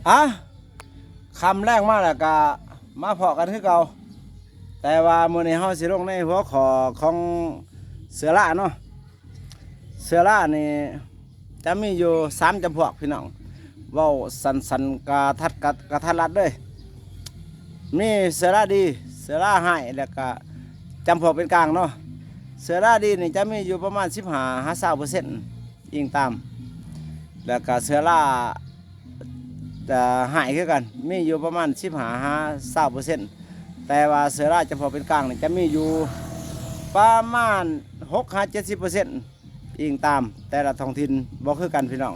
ອາ ຄ່ຳແລງມາແລ້ວກະມາພໍ້ກັນຄືເກົ່າ, ແຕ່ວ່າມື້ນີ້ເຮົາຊິລົງໃນຫົວຂໍ້ຂອງເຊື້ອລາເນາະ. ເຊື້ອລານີ້ຈະມີຢູ່ສາມຈຳພວກພີ່ນ້ອງ, ເວົ້າສັ້ນໆ ກະທັດ ກະ ກະທັດລັດເລີຍ. ມີເຊື້ອລາດີ, ເຊື້ອລາຮ້າຍ ແລ້ວກະຈຳພວກເປັນກາງເນາະ. ເຊື້ອລາດີນີ້ຈະມີຢູ່ປະມານສິບຫ້າຫາຊາວເປີເຊັນ ອີງຕາມ, ແລ້ວກະເຊື້ອລາ ຈະຮ້າຍຄືກັນ ມີຢູ່ປະມານສິບຫ້າຫາຊາວເປີເຊັນ, ແຕ່ວ່າເຊື້ອລາຈຳພວກເປັນກາງນີ້ຈະມີຢູ່ປະມານຫົກຫາເຈັດສິບເປີເຊັນ ອີງຕາມແຕ່ລະທ້ອງຖິ່ນບໍ່ຄືກັນພີ່ນ້ອງ.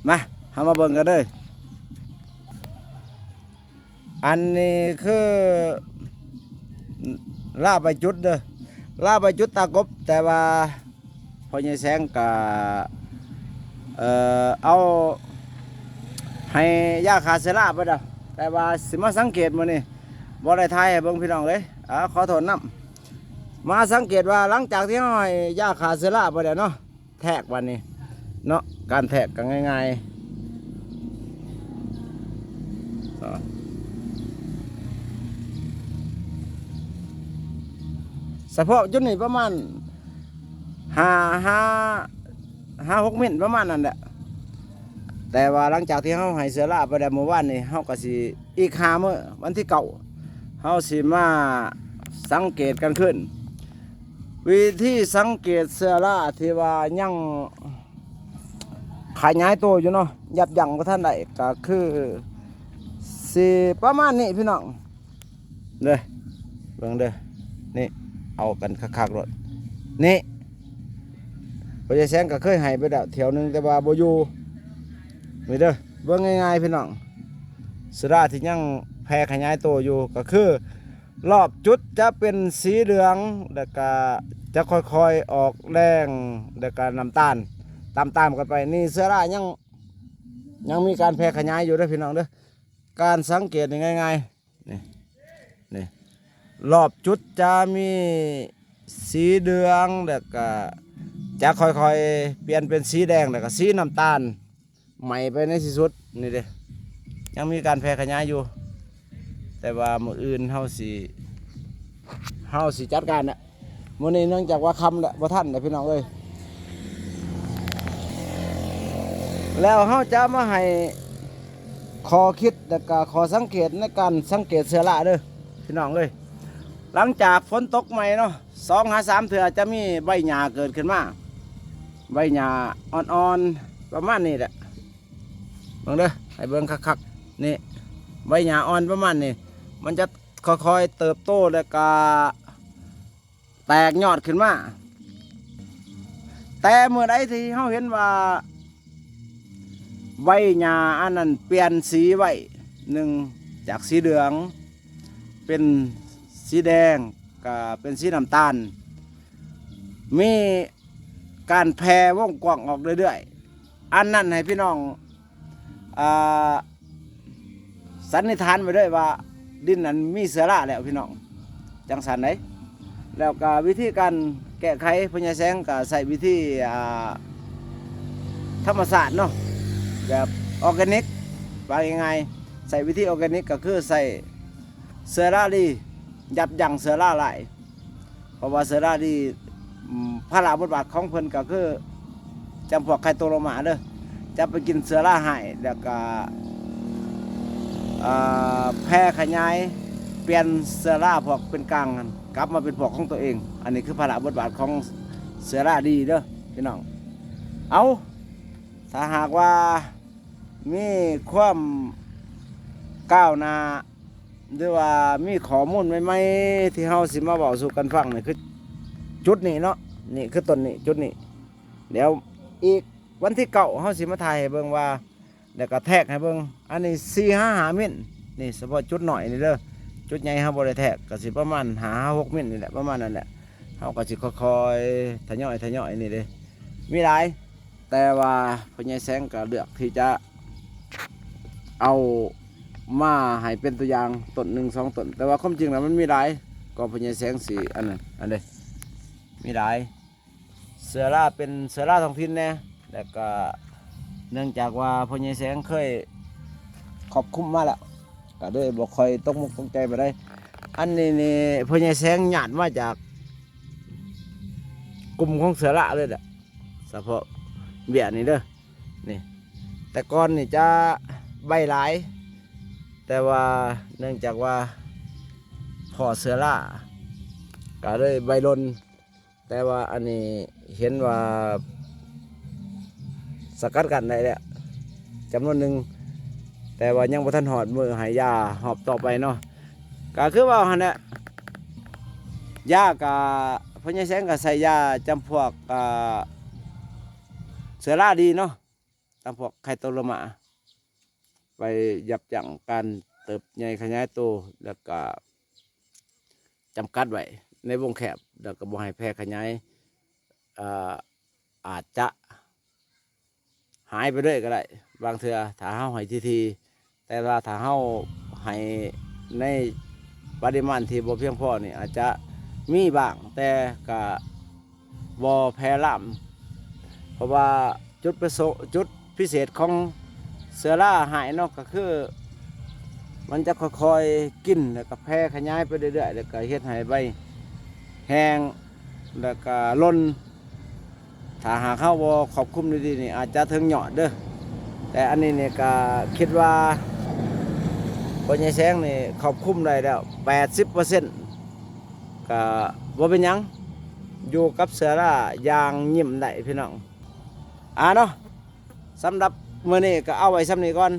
ມາ ເຮົາມາເບິ່ງກັນເດີ. ອັນນີ້ຄືລາໃບຈຸດເດີ, ລາໃບຈຸດຕາກົບ, ແຕ່ວ່າ ພໍ່ໃຫຍ່ແສງກະ ເອີ ເອົາໃຫ້ຢາຂ້າເຊື້ອລາໄປແລ້ວ, ແຕ່ວ່າຊິມາສັງເກດມື້ນີ້ ບໍ່ໄດ້ຖ່າຍໃຫ້ເບິ່ງພີ່ນ້ອງເອີຍ, ອາ ຂໍໂທດນຳ. ມາສັງເກດວ່າຫຼັງຈາກທີ່ເຮົາໃຫ້ຢາຂ້າເຊື້ອລາໄປແລ້ວເນາະ, ແທກບາດນີ້ເນາະ, ການແທກກໍງ່າຍໆ ສະເພາະຈຸດນີ້ປະມານ ຫ້າ ຫ້າ ຫ້າຫົກເມັດປະມານນັ້ນແຫຼະ. ແຕ່ວ່າຫຼັງຈາກທີ່ເຮົາໃຫ້ເຊື້ອລາໄປແລ້ວມື້ວານນີ້, ເຮົາກໍຊິອີກຫ້າມື້ ວັນທີເກົ້າ ເຮົາຊິມາສັງເກດກັນຄືນ. ວິທີສັງເກດເຊື້ອລາທີ່ວ່າຍັງຂະຫຍາຍໂຕຢູ່ເນາະ, ຍັບຢັ້ງບໍ່ທັນໄດ້, ກໍຄືຊິປະມານນີ້ພີ່ນ້ອງ. ເດີ ເບິ່ງເດີ ນີ້ ເອົາກັນຄັກໆໂລດ ນີ້ ພໍ່ໃຫຍ່ແສງກໍເຄີຍໃຫ້ໄປແລ້ວຖ້ຽວໜຶ່ງ ແຕ່ວ່າບໍ່ຢູ່. ນີ້ເດີ ເບິ່ງງ່າຍໆພີ່ນ້ອງ, ເຊື້ອລາທີ່ຍັງແຜ່ຂະຫຍາຍໂຕຢູ່ ກໍຄືລອບຈຸດຈະເປັນສີເຫຼືອງ ແລ້ວກະຈະຄ່ອຍໆອອກແດງ ແລ້ວກະນ້ຳຕານ ຕາມໆກັນໄປ. ນີ້ເຊື້ອລາຍັງ ຍັງມີການແຜ່ຂະຫຍາຍຢູ່ເດີພີ່ນ້ອງເດີ. ການສັງເກດນີ້ງ່າຍໆ ນີ້ ນີ້ ລອບຈຸດຈະມີສີເຫຼືອງ ແລ້ວກະຈະຄ່ອຍໆປ່ຽນເປັນສີແດງ ແລ້ວກະສີນ້ຳຕານ ໄໝ້ໄປໃນທີ່ສຸດ. ນີ້ເດ້ ຍັງມີການແຜ່ຂະຫຍາຍຢູ່, ແຕ່ວ່າມື້ອື່ນເຮົາຊິ ເຮົາຊິຈັດການແຫຼະ. ມື້ນີ້ເນື່ອງຈາກວ່າຄ່ຳແລ້ວ ບໍ່ທັນແລ້ວພີ່ນ້ອງເອີຍ. ແລ້ວເຮົາຈະມາໃຫ້ຂໍ້ຄິດ ແລ້ວກະຂໍ້ສັງເກດໃນການສັງເກດເຊື້ອລາເດີພີ່ນ້ອງເອີຍ. ຫຼັງຈາກຝົນຕົກໃໝ່ເນາະ ສອງຫາສາມເທື່ອຈະມີໃບຫຍ້າເກີດຂຶ້ນມາ, ໃບຫຍ້າອ່ອນໆ ປະມານນີ້ແຫຼະ. ເບິ່ງເດີ ໃຫ້ເບິ່ງຄັກໆ ນີ້ ໃບຫຍ້າອ່ອນປະມານນີ້ ມັນຈະຄ່ອຍໆເຕີບໂຕ ແລ້ວກະ ແຕກຍອດຂຶ້ນມາ. ແຕ່ເມື່ອໃດທີ່ເຮົາເຫັນວ່າໃບຫຍ້າອັນນັ້ນປ່ຽນສີໄວ, ໜຶ່ງ ຈາກສີເຫຼືອງເປັນສີແດງ ກະເປັນສີນ້ຳຕານ, ມີການແຜ່ວົງກວ້າງອອກເລື້ອຍໆ, ອັນນັ້ນໃຫ້ພີ່ນ້ອງ ອ່າ ສັນນິຖານໄວ້ເລີຍວ່າດິນນັ້ນມີເຊື້ອລາແລ້ວພີ່ນ້ອງ, ຈັ່ງຊັ້ນເດ້. ແລ້ວກະວິທີການແກ້ໄຂ ພໍ່ໃຫຍ່ແສງກະໃຊ້ວິທີ ອ່າ ທຳມະຊາດເນາະ ແບບອອກແກນິກ ວ່າງ່າຍໆ ໃຊ້ວິທີອອກແກນິກ ກໍຄືໃຊ້ເຊື້ອລາດີ ຍັບຢັ້ງເຊື້ອລາຫຼາຍ. ເພາະວ່າເຊື້ອລາດີ ອາ ພາລະບົດບາດຂອງເພິ່ນກໍຄືຈຳພວກໄຄໂຕໂຣມາເດີ, ຈະໄປກິນເຊື້ອລາຮ້າຍ ແລ້ວກະ ອາ ແຜ່ຂະຫຍາຍ ປ່ຽນເຊື້ອລາພວກເປັນກາງຫັ້ນ ກັບມາເປັນພວກຂອງຕົວເອງ. ອັນນີ້ຄືພາລະບົດບາດຂອງເຊື້ອລາດີເດີພີ່ນ້ອງ. ເອົາ ຖ້າຫາກວ່າມີຄວາມກ້າວໜ້າ ຫຼືວ່າມີຂໍ້ມູນໃໝ່ໆ ທີ່ເຮົາຊິມາເວົ້າສູ່ກັນຟັງນີ້ ຄືຈຸດນີ້ເນາະ, ນີ້ຄືຕົ້ນນີ້ ຈຸດນີ້. ດຽວອີກວັນທີເກົ້າ ເຮົາຊິມາຖ່າຍໃຫ້ເບິ່ງວ່າ ແລ້ວກໍແທກໃຫ້ເບິ່ງ. ອັນນີ້ສີ່ຫາຫ້າເມັດ, ນີ້ສະເພາະຈຸດນ້ອຍນີ້ເດີ, ຈຸດໃຫຍ່ເຮົາບໍ່ໄດ້ແທກ ກໍຊິປະມານຫ້າຫາຫົກເມັດນີ້ແຫຼະ ປະມານນັ້ນແຫຼະ. ເຮົາກໍຊິຄ່ອຍໆ ທະຍອຍໆ ນີ້ເດ້ ມີຫຼາຍ. ແຕ່ວ່າພໍ່ໃຫຍ່ແສງກໍເລືອກທີ່ຈະເອົາມາໃຫ້ເປັນຕົວຢ່າງຕົ້ນໜຶ່ງສອງຕົ້ນ, ແຕ່ວ່າຄວາມຈິງແລ້ວມັນມີຫຼາຍກວ່າພໍ່ໃຫຍ່ແສງຊິອັນນັ້ນ ອັນເດ້ ມີຫຼາຍ. ເຊື້ອລາເປັນເຊື້ອລາທ້ອງຖິ່ນແດ່ ແລ້ວກໍເນື່ອງຈາກວ່າພໍ່ໃຫຍ່ແສງເຄີຍ ຄອບຄຸມມາແລ້ວ ກໍເລີຍບໍ່ຄ່ອຍຕົກມົກຕົກໃຈປານໃດ. ອັນນີ້ນີ້ພໍ່ໃຫຍ່ແສງຍາດມາຈາກກຸ່ມຂອງເສືອລາເລີຍແຫຼະ ສະເພາະເບ້ຍນີ້ເດີ. ນີ້ ແຕ່ກ່ອນນີ້ຈະໃບຫຼາຍ ແຕ່ວ່າເນື່ອງຈາກວ່າພໍ້ເສືອລາ ກໍເລີຍໃບຫຼົ່ນ. ແຕ່ວ່າອັນນີ້ເຫັນວ່າສະກັດກັ້ນໄດ້ແລ້ວຈຳນວນໜຶ່ງ ແຕ່ວ່າຍັງບໍ່ທັນຮອດມື້ໃຫ້ຢາຮອບຕໍ່ໄປເນາະ. ກໍຄືເວົ້າຫັ້ນແຫຼະ ຢາກໍ ພໍ່ໃຫຍ່ແສງກໍໃສ່ຢາຈຳພວກ ອ່າ ເຊື້ອລາດີເນາະ ຈຳພວກໄຄໂຕໂຣມາ ໄປຢັບຢັ້ງການເຕີບໃຫຍ່ຂະຫຍາຍໂຕ ແລ້ວກໍຈຳກັດໄວ້ໃນວົງແຄບ ແລ້ວກໍບໍ່ໃຫ້ແຜ່ຂະຫຍາຍ ເອີ ອາດຈະຫາຍໄປເລີຍກໍໄດ້ ບາງເທື່ອຖ້າເຮົາໃຫ້ຖີ່ໆ ແຕ່ວ່າຖ້າເຮົາໃຫ້ໃນປະລິມານທີ່ບໍ່ພຽງພໍນີ້ ອາດຈະມີບ້າງ ແຕ່ກະບໍ່ແຜ່ລາມ ເພາະວ່າຈຸດປະສົງ ຈຸດພິເສດຂອງເຊື້ອລາຮ້າຍເນາະ ກໍຄືມັນຈະຄ່ອຍໆກິນ ແລ້ວກໍແຜ່ຂະຫຍາຍໄປເລື້ອຍໆ ແລ້ວກໍເຮັດໃຫ້ໃບແຫ້ງ ແລ້ວກໍຫຼົ່ນ. ຖ້າຫາກເຮົາບໍ່ຄອບຄຸມດີໆນີ້ ອາດຈະເຖິງຍອດເດີ້. ແຕ່ອັນນີ້ນີ້ກໍຄິດວ່າພໍ່ໃຫຍ່ແສງນີ້ຄອບຄຸມໄດ້ແລ້ວແປດສິບເປີເຊັນ ກໍບໍ່ເປັນຫຍັງ ຢູ່ກັບເຊື້ອລາຢ່າງຍິ້ມໄດ້ພີ່ນ້ອງ. ອ່າເນາະ ສຳລັບມື້ນີ້ກໍເອົາໄວ້ສ່ຳນີ້ກ່ອນ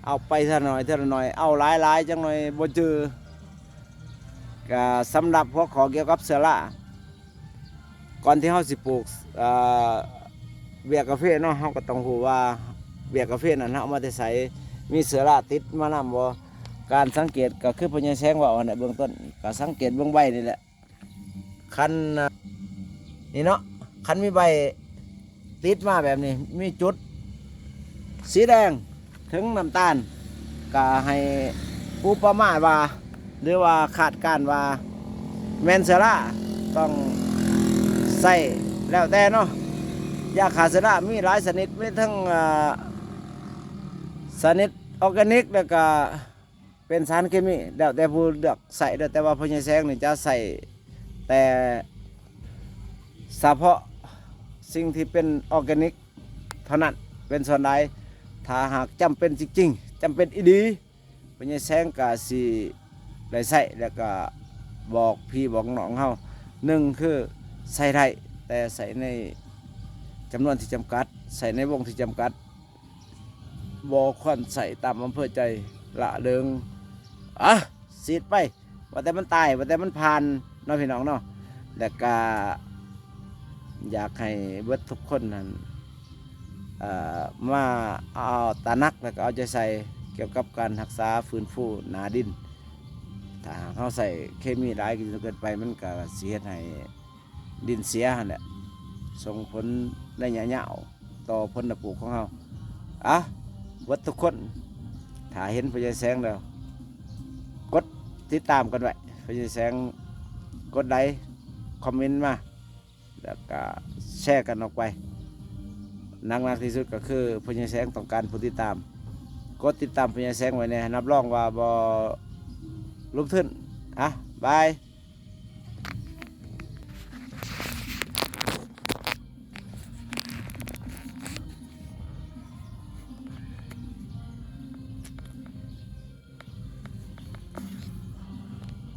ເອົາໄປເທື່ອໜ້ອຍເທື່ອໜ້ອຍ ເອົາຫຼາຍໆ ຈັກໜ້ອຍບໍ່ຈື່. ກໍສຳລັບຫົວຂໍ້ກ່ຽວກັບເຊື້ອລາ ກ່ອນທີ່ເຮົາຊິປູກ ເອີ ເບ້ຍກາເຟເນາະ ເຮົາກໍຕ້ອງຮູ້ວ່າເບ້ຍກາເຟນັ້ນເຮົາເອົາມາແຕ່ໃສ ມີເຊື້ອລາຕິດມານຳບໍ່. ການສັງເກດກໍຄືພໍ່ໃຫຍ່ແສງເວົ້າຫັ້ນແຫຼະ ເບື້ອງຕົ້ນກໍສັງເກດເບິ່ງໃບນີ້ແຫຼະ ຄັນ ນີ້ເນາະ ຄັນມີໃບຕິດມາແບບນີ້ ມີຈຸດສີແດງເຖິງນ້ຳຕານ ກໍໃຫ້ອຸປະມາວ່າ ຫຼືວ່າຄາດການວ່າແມ່ນເຊື້ອລາ ຕ້ອງໃຊ້ ແລ້ວແຕ່ເນາະ ຢາຂ້າເຊື້ອລາມີຫຼາຍຊະນິດ ມີທັງ ເອີ ຊະນິດອອກແກນິກ ແລ້ວກໍ ເປັນສານເຄມີ ແລ້ວແຕ່ຜູ້ເລືອກໃຊ້ເດີ້ ແຕ່ວ່າພໍ່ໃຫຍ່ແສງນີ້ຈະໃຊ້ແຕ່ສະເພາະສິ່ງທີ່ເປັນອອກແກນິກເທົ່ານັ້ນເປັນສ່ວນຫຼາຍ. ຖ້າຫາກຈຳເປັນຈິງໆ ຈຳເປັນອີ່ຫຼີ ພໍ່ໃຫຍ່ແສງກໍຊິໄດ້ໃຊ້ ແລ້ວກໍບອກພີ່ບອກນ້ອງເຮົາ ໜຶ່ງຄືໃຊ້ໄດ້ ແຕ່ໃຊ້ໃນຈຳນວນທີ່ຈຳກັດ ໃຊ້ໃນວົງທີ່ຈຳກັດ. ບໍ່ຄວນໃຊ້ຕາມອຳເພີໃຈ ລະເລີງ ອະ ສີດໄປ ວ່າແຕ່ມັນຕາຍ ວ່າແຕ່ມັນຜ່ານເນາະ ພີ່ນ້ອງເນາະ. ແລ້ວກະຢາກໃຫ້ເບິດທຸກຄົນຫັ້ນ ເອີ ມາເອົາຕະໜັກ ແລ້ວກະເອົາໃຈໃສ່ກ່ຽວກັບການຮັກສາຟື້ນຟູໜ້າດິນ. ຖ້າຫາກເຮົາໃຊ້ເຄມີຫຼາຍຈົນເກີນໄປ ມັນກະຊິເຮັດໃຫ້ ດິນເສຍຫັ້ນແຫຼະ ສົ່ງຜົນໄລຍະຍາວຕໍ່ຜົນນະປູກຂອງເຮົາ. ອະ ເບິດທຸກຄົນ ຖ້າເຫັນພໍ່ໃຫຍ່ແສງແລ້ວ ກົດຕິດຕາມກັນໄວ້ ພໍ່ໃຫຍ່ແສງ ກົດໄລຄ໌ ຄອມເມັນມາ ແລ້ວກະແຊກັນອອກໄປ. ໜັກໆທີ່ສຸດກໍຄືພໍ່ໃຫຍ່ແສງຕ້ອງການຜູ້ຕິດຕາມ. ກົດຕິດຕາມພໍ່ໃຫຍ່ແສງໄວ້ແດ່ ຮັບຮອງວ່າບໍ່ລົງທຶນ. ອະ ບາຍ.